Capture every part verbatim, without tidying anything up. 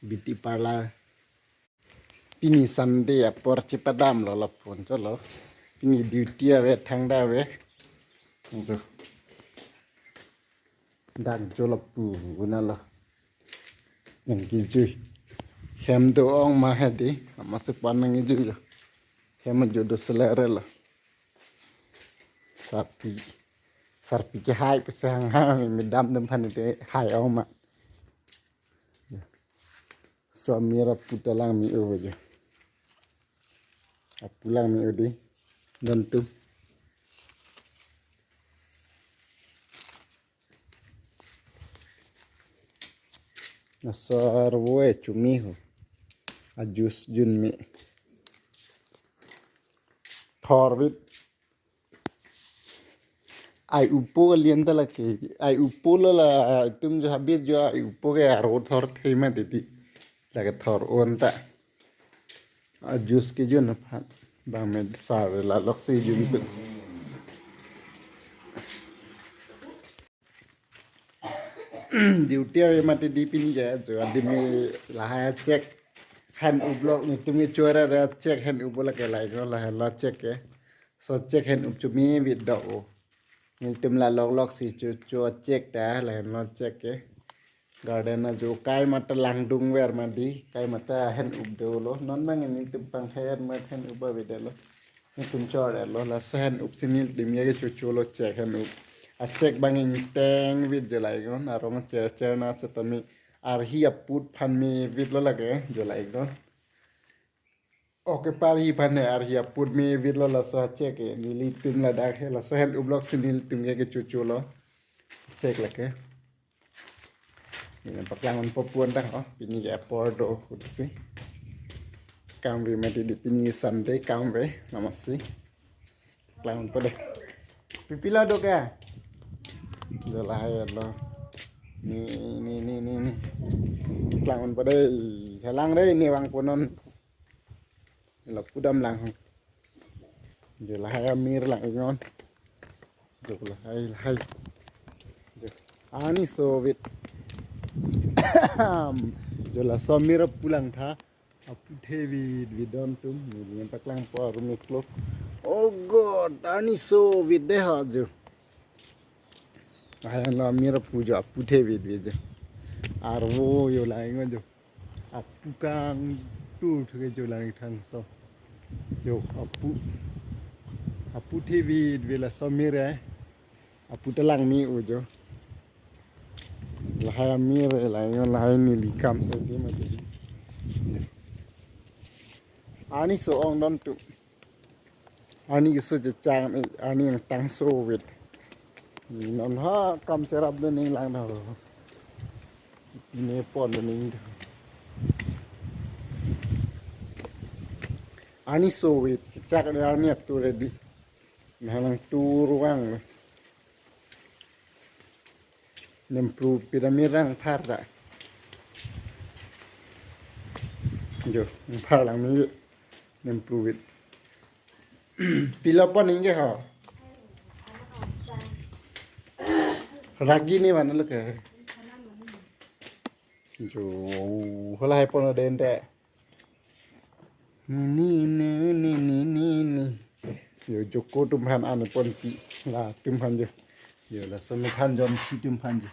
Beauty parlor. Pini Sunday apor chepadamlo lapu-an cholo. Pini duty ave, thangta ave. Dak jo lapu-an lo. Nangkejui. Hem do-ong ma hedi. Amatsi pan nangkejui lo. Hem jo do selere lo. Sarpi. Sarpi kehai pese hang hang, me dam dam aphan te hai-ong ma. Laso amir apu ta langme-o jo. Apu langme-o dei. Dontum. Laso arvo e chumi ho. A juice junme. Thor vit. Ai upo kalian ta lake. Ai upo lo la, itum jo habit jo ai upo ke arvo thor thema titi. Lake thor-on ta. A juice kejun aphan. Bang me sar la loksi junpik. Duty ave mati dei pini ke, jo adim me lahai check. Hand up lo, netum ke chora ra check hand up lo ke lahai lo, lahai lo check ke. Laso check hand up chumi vit do-o. Netum la lok loksi cho cho check ta, lahai lo check ke. Garden ajo kai mata langdung ver mati dei, kai mata hand up dolo. Non bang netum pangthe-et ma hand up avedetlo. Netum chor-etlo, laso hand up si netum ke cho cho lo check hand up. A check bang ingteng vit jo la-iknon, arong cher cher na setame arhi aput aphan me vit lo lake jo la-iknon. Oke, arhi aphan he, arhi aput me vit lo laso check ke, nelitum ladak he, laso hand up loksi netum ke cho cho lo. Check lake. Neli paklang unpo pu-an tang ho, pini ke apor do hutsi. Kam ave mati dei pini Sunday kam ave, amatsi. Paklang unpo dei. Pi pi lo do ke? Jo lahai lo. Ni, ni, ni, ni, ni. Paklang unpo dei, salang dei, ne vangpo non. Lapu damlang ho. Jo lahai amir lang-iknon. Jo lahai, lahai. Jo. Arni sovit. Jo laso amir apu langtha. Aputhe vit vit dontum. Neli paklang po arumik lo. Oh God, arni sovit dei ha jo. Lahai lo amir apu jo aputhe vit vit jo. Arvo jo la-iknon jo. Apu kangtur thu ke jo lang thangso. Jo apu. Aputhe vit vit laso amir e. Apu ta langme-o jo. Lahai amir e, lahai, lahai neli kam save ma jo. Arni so-ong dontum. Arni keso chechang, eh, arni angtang sovit. Non ha kam cherap dun ning lang do. Pine pon dun ning do. Arni sovit, chechak dei arni ap tu ready. Nanglang tur vang. Nempru pyramid rang phar ta. Jo, phar lang mi nempru vit. Pilo pon ning ke ho. Ragi ni mana lo ke. Jo, halahai pon den te. Ni, ni, ni, ni, ni, ni, ni. Jo, Joko atum aphan an ponpi. Latum aphan jo. Jo, laso amethan Jonsi atum aphan jo.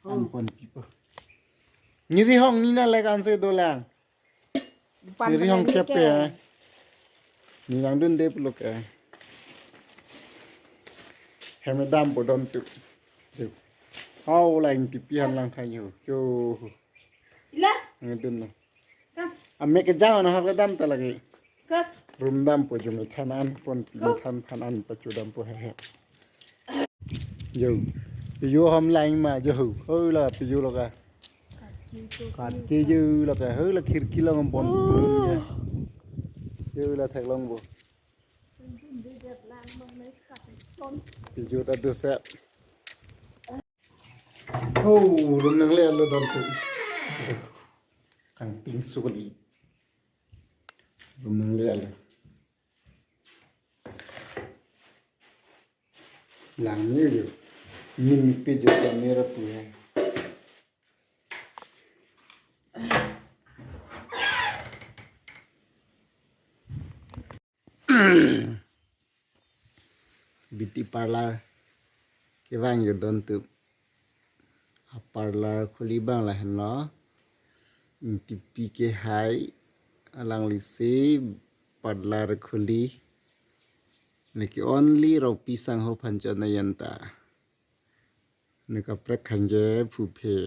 An ponpipo. Ni rihong ni na le kan se dolang. Ni rihong chepe. Ni langdunde pulo ke. Hem dampo dontum. Jo. Hau lang tipi han lang thayo. Jo. Ila. Ngedun lo. Kam. Amek kejang na hap kedam ta lake. Kat. Room dampo jo, methan an ponpi, methan phan an pacho dampo he he. Jo. Pijo hom lang ma jo ho. Ho la pijo lo ka. Kat ke jo lo ka. Ho la khirki long pon. Jo la theklongpo. Pijo ta do set. Oh, room nanglelo dontum. Kangping soli. Room nanglelo. Langme jo. Min pijo ta mera puya. Beauty parlor kevang yo don tu. A parlor khuli abang lahenlo. Ingtipi kehai alanglisi parlor khuli. Neke only Ropui sangho aphan chot na yanta. Neke kaprek khanje phuphe.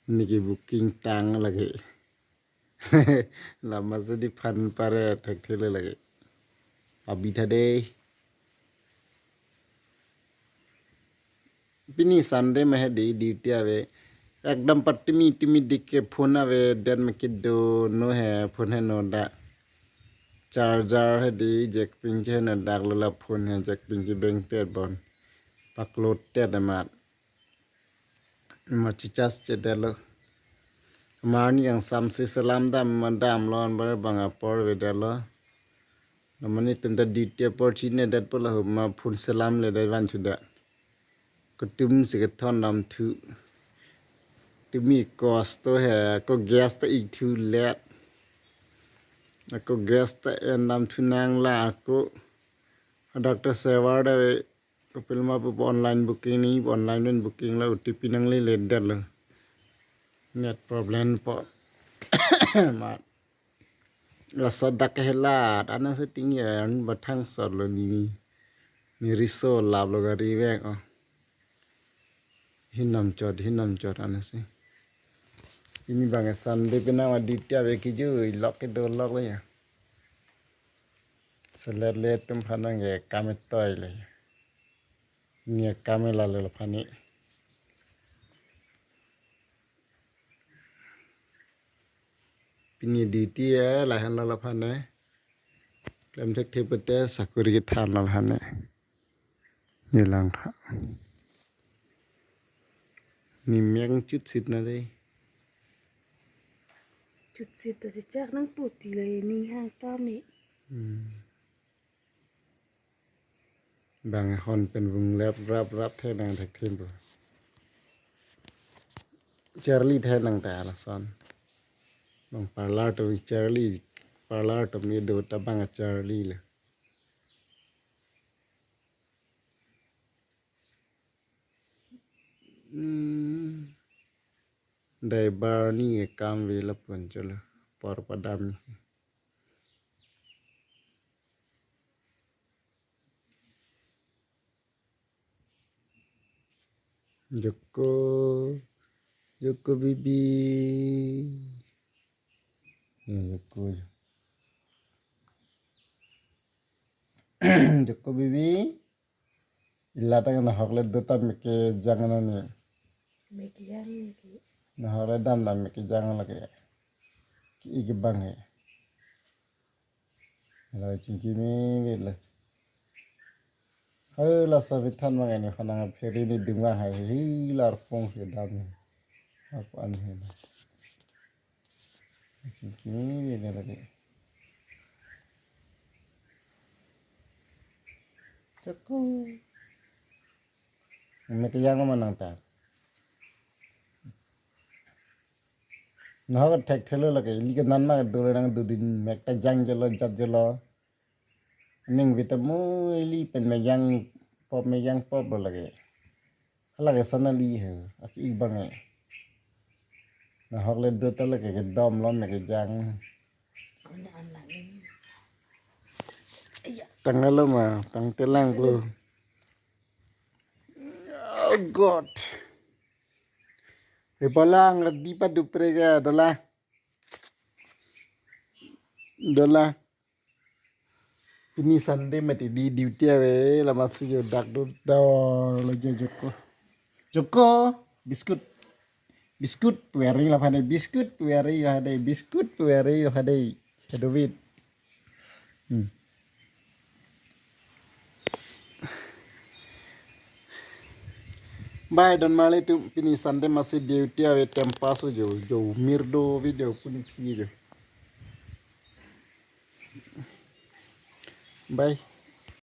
Neke booking tang lake. Lama sidi phan pare thekthele lake. Abi tha dei. Pini Sunday ma he dei, duty ave. Ekdam patimi timi dik ke phone ave, den me kedo no he, phone he no da. Charger he dei, jack pin ke he no dak lo la phone he, jack pin ke beng pet bon. Paklo tet amat. Ma chicharge chedetlo. Amarni kangsam si selam dam ma damlo, anbar bang apor avedetlo. Namani tum ta duty apor chine det po lahoma phone selamledet van chuda. Kutum si kethon dam thu. Tumi cost to he, ako gas ta ik thu let. Ako gas ta en dam thu nang la ako. Doctor sevar da ve. Kopilma pu online booking ni, online pen booking la O T P nanglele detlo. Net problem po. Ma. Laso dak kehelat, ana setting ya, an bathang sor lo ni. Ni riso lap lo gari vek o. Hinam chot, hinam chot ana si. Ini bang Sunday pina wa duty ave kiju, lok kedo lok lo ya. Selet le tum phanang ke kame toi le. Ni kame la le phani. Pini duty e lahenlo la phani. Klem thekthe pute sakuri kethan lo la phani. Ni lang tha. Ni meng chut sit na dei. Chut sit ta si chak nang puti le ni hang ta me. Hmm. Bang hon pen vung lep rap rap the nang thek thim po. Charli the nang ta lason. Bang parlor to charli, parlor to me do ta bang charli le. Hmm. Dai bar ni kam vela pon cholo. Por padam si. Joko, Joko bibi. Ya, Joko. Joko bibi. Ila tang nahok le do ta meke jang na ni. Meke jang meke. Nahok le dam dam meke jang lake. Ki ik bang he. La chingki me le. Hai la sa vithan mang ni khana pheri ni dunga hai hi lar pong si dam ni. Apa an he. Chingki me le lake. Chakung. Meke jang ma nang ta. Nahok thekthelo lake, ili ke nan ma dole nang dudin mek ta jang jelo, jat jelo. Ning vitamu ili pen me jang pop, me jang pop lo lake. Hala ke sana li he, aki ik bang e. Nahok le do ta lake kedam lo meke jang. Tang lo ma, tang telang po. Oh God. Ipalang di pa dupre ga dola. Dola. Pini Sunday mati di duty ave, lama si yo dak do do lagi Joko. Joko, biscuit. Biscuit pueri la phani, biscuit pueri yo hade, biscuit pueri yo hade. Hedovit. Hmm. Bye, don mali tu pini Sunday masi duty ave tempas jo, jo mirdo video puni pi jo. Bye.